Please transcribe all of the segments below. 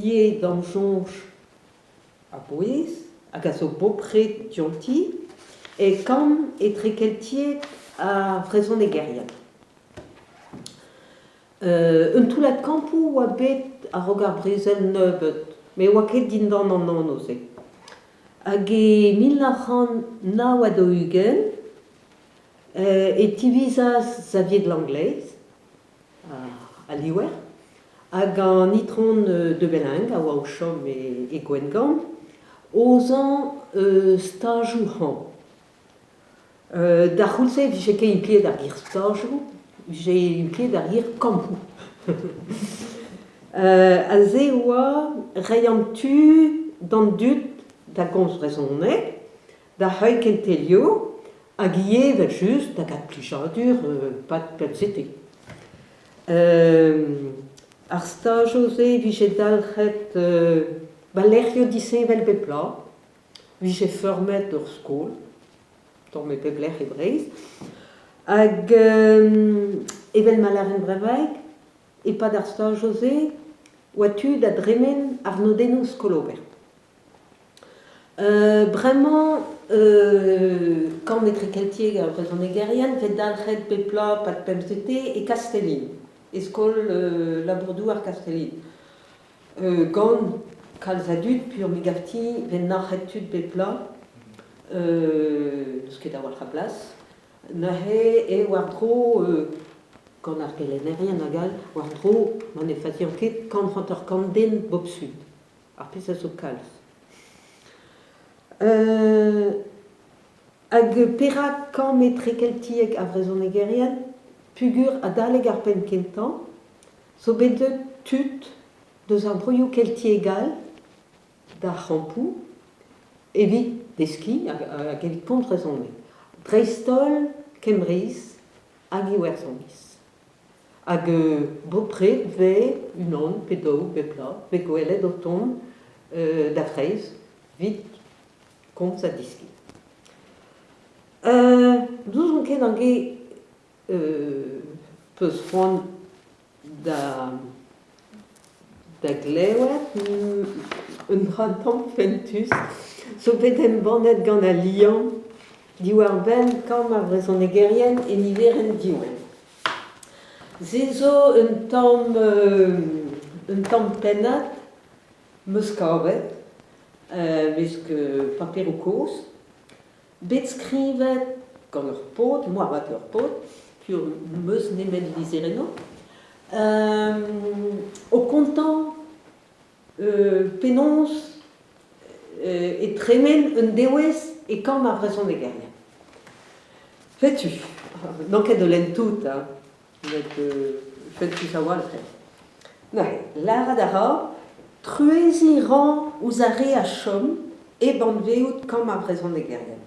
Ivez d'am soñj a-bouez hag a zo bepred dionti e Kamp Etrekeltiek ar Vrezhonegerien. Un toullad kampoù oa bet a-raok ar brezel nebeut met 'oa ket dindan an anv-se. Hag e 1949 e tivizas Xavier de Langleiz, al liver, hag an itron de Bellingue a oa o chom e Gwengamp, aozañ stajoù hañv. D'ar c'houlz-se e vije ket implijet ar ger stajoù, e vije implijet ar ger kampoù. Aze e oa reiñ an tu d'an dud da gomz brezhoneg, da heuilh kentelioù hag ivez evel-just da gaout plijadur e-pad pemzek. Ar stajoù-se e vije dalc'het 'ba lec'hioù disheñvel bep bloaz, 'vije feurmet ur skol, tamm e pep lec'h e Breizh, hag evel ma lâren bremaik, e-pad ar stajoù-se 'oa tu da dremen arnodennoù skol ober. Bremañ Kamp Etrekeltiek ar Vrezhonegerien 'vez dalc'het bep bloaz 'pad pemzek e Kastellin, e skol labour-douar Kastellin. Gant kalz a dud peogwir me 'gav din 'vez nac'het tud bep bloaz, n'eus ket a-walc'h a blas. Neuze eo war-dro gant ar gelennerien hag all, war-dro ma ne fazian ket 150 den bep sul. Ar pezh a zo kalz. Hag perak kamp etrekeltiek ar vrezhonegerien peogwir adalek ar penn-kentañ zo bet deuet tud deus ar broioù keltiek all d'ar c'hampoù evit deskiñ hag evit komz brezhoneg. Dreist-holl Kembriz hag Iwerzhoniz. Hag bepred 'vez unan pe daou bep bloaz 'vez gwelet o tont da Vreizh 'vit komz ha deskiñ. N'ouzon ket hag-eñ 'peus c'hoant da da glevet un dra tamm fentus zo bet embannet gant Al Liamm diwar-benn kamp ar vrezhonegerien e niverenn Diwan. Se zo un tamm un tamm pennad 'm eus kavet 'mesk paperoù kozh, bet skrivet gant ur paotr, moarvat ur paotr, peogwir 'm eus nemet lizherennoù, o kontañ penaos e tremen un devezh e kamp ar vrezhonegerien. Setu, n'on ket o lenn tout, hein, met fentus a-walc'h eo. Neuze, lâret a ra trueziñ 'rañ ouzh ar re a chom hep anvezout kamp ar vrezhonegerien.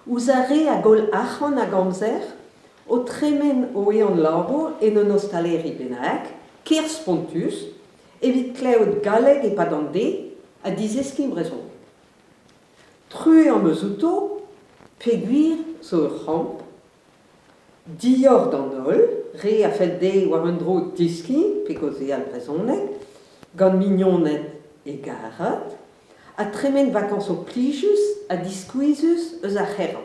Ouzh ar re a goll arc'hant hag amzer o tremen o ehan-labour en un ostaleri bennak, ker spontus, evit klevout galleg e-pad an deiz ha dizeskiñ brezhoneg. Truez am eus outo peogwir zo ur c'hamp, dior d'an holl, re a fell dezhe war un dro deskiñ pe kaozeal brezhoneg gant mignoned hegarat ha tremen vakañsoù plijus ha diskuizhus eus ar c'herañ.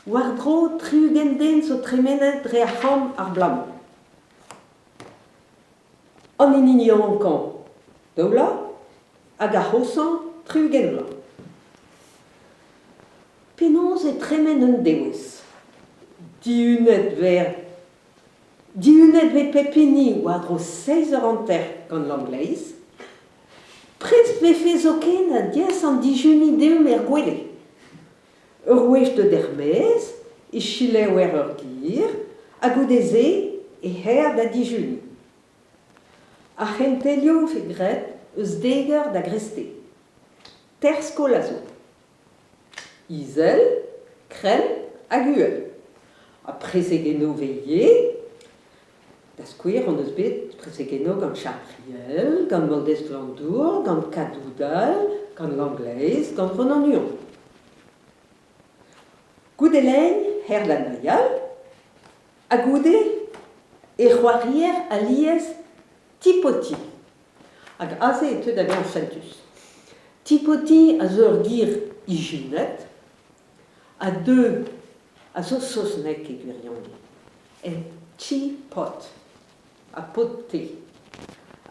War-dro 60 den zo tremenet dre ar c'hamp ar bloaz-mañ. An hini yaouankañ daou vloaz hag ar c'hoshañ 60 vloaz. Penaos e tremen un devezh? Dihunet 'vez Dihunet 'vez pep hini war-dro seizh eur hanter gant Langleiz. Prest 'vefe zoken diaes an dijuniñ deomp er gwele. Ur wech deut er-maez e selaouer ur ger ha goude-se e c'her da dijuniñ. Ar c'hentelioù 'vez graet eus dek eur da greisteiz. Teir skol a zo. Izel, krenn hag uhel. Ha prezegennoù 'vez ivez. Da skouer hon eus bet prezegennoù gant Charles Priel, gant Maodez Glanndour, gant Kadoudal, gant Langleiz, gant Ronan Huon. Goude lein, Herlan Mayal, ha goude e c'hoarier alies tipoti. Hag aze e teu da vezañ fentus. Tipoti a zo ur ger ijinet a deu a zo saozneg e gwirionez. E teapot ha pod-te.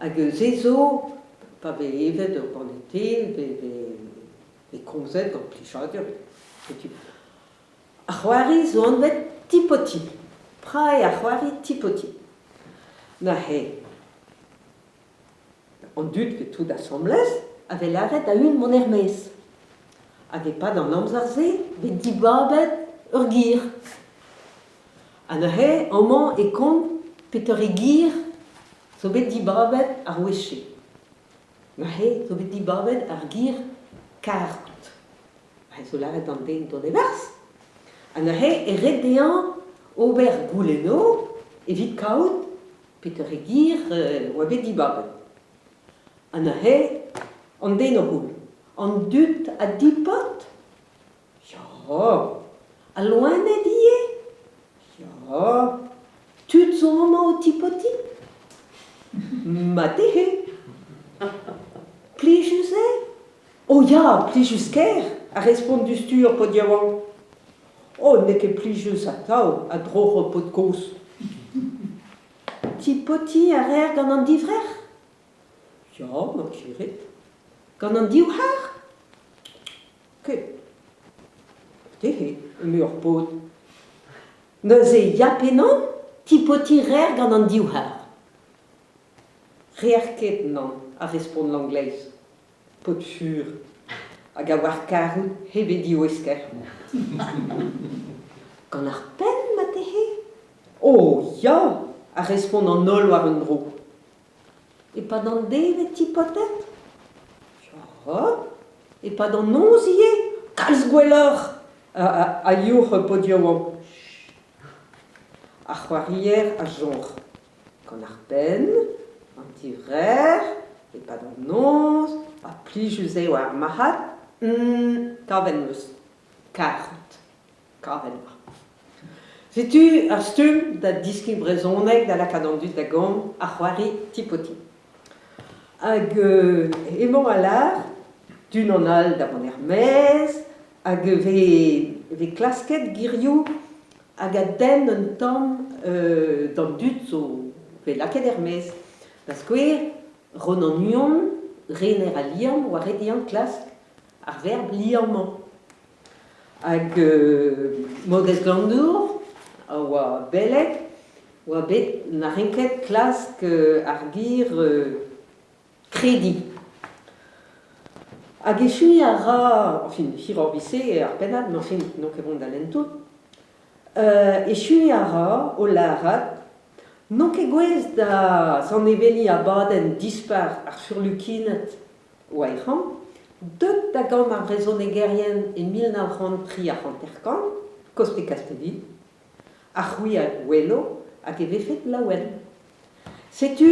Hag se zo, pa vez evet ur banne te, vez komzet gant plijadur. Setu. Ar c'hoari zo anvet tipoti. Pra eo ar c'hoari tipoti. Neuze, an dud 'vez tout asambles a vez lâret a-un mont er-maez. Hag e-pad an amzer-se 'vez dibabet ur ger. Ha neuze amañ e kont petore ger zo bet dibabet ar wech-se. Neuze zo bet dibabet ar ger karout. Ha zo lâret d'an den dont e-barzh. Ha neuze e ret dezhañ ober goulennoù evit kaout petore ger oa bet dibabet. Ha neuze an den o c'houl. An dud a dipot? Ya. Al loened ivez? Ya. Tud zo amañ o tipotiñ? Mat eo. Plijus eo? Oh ya, plijus-kaer, a respont diouzhtu ur paotr yaouank. Oh, n'eo ket plijus atav, a droc'h ur paotr kozh. Tipotiñ a reer gant an divrec'h? Ya, mar kirit. Gant an divc'har? Ket. Marteze, eme ur paotr. Neuze ya pe nann, tipotiñ 'reer gant an divc'har. Reer ket, nann, a respont Langleiz. Paotr fur hag a oar karout hep e diwesker. Gant ar penn marteze? Oh ya! a respont an holl war un dro. E-pad an devezh e tipotet? Ya, e-pad an noz ivez, kalz gwelloc'h! a youc'h paotr yaouank. Ar c'hoarier a soñj. Gant ar penn, an divrec'h, e-pad an noz, ha plijus eo ar marc'had, kavet 'm eus. Karout. Kavet 'ma. Setu ar stumm da deskiñ brezhoneg da lakaat an dud da gomz ar c'hoari tipoti. Hag emañ a lâr d'unan all da vont er-maez hag e vez klasket gerioù hag a denn un tamm d'an dud zo bet lakaet er-maez. Da skouer, Ronan Huon, rener al Liamm, oa ret dezhañ klask ar verb liammañ. Hag Maodez Glanndour a oa beleg, oa bet na renket klask ar ger krediñ. Hag echuiñ a ra, enfin hiroc'h 'vit-se ar pennad, mais enfin n'on ket vont da lenn tout, echuiñ a ra o lârat n'on ket gouest da zanevelliñ abadenn dispar ar furlukined oa e c'hamp, deut da gambr ar vrezhonegerien e 1953, koste Kastellin, ha c'hwi a welo hag e vefet laouen. Setu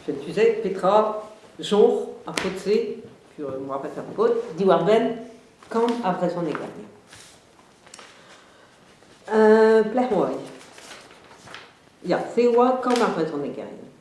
setu-se petra soñj ar paotr-se, moarvat ar paotr, diwar-benn kamp ar vrezhonegerien. Pelec'h oa Ya, se oa kamp ar vrezhonegerien.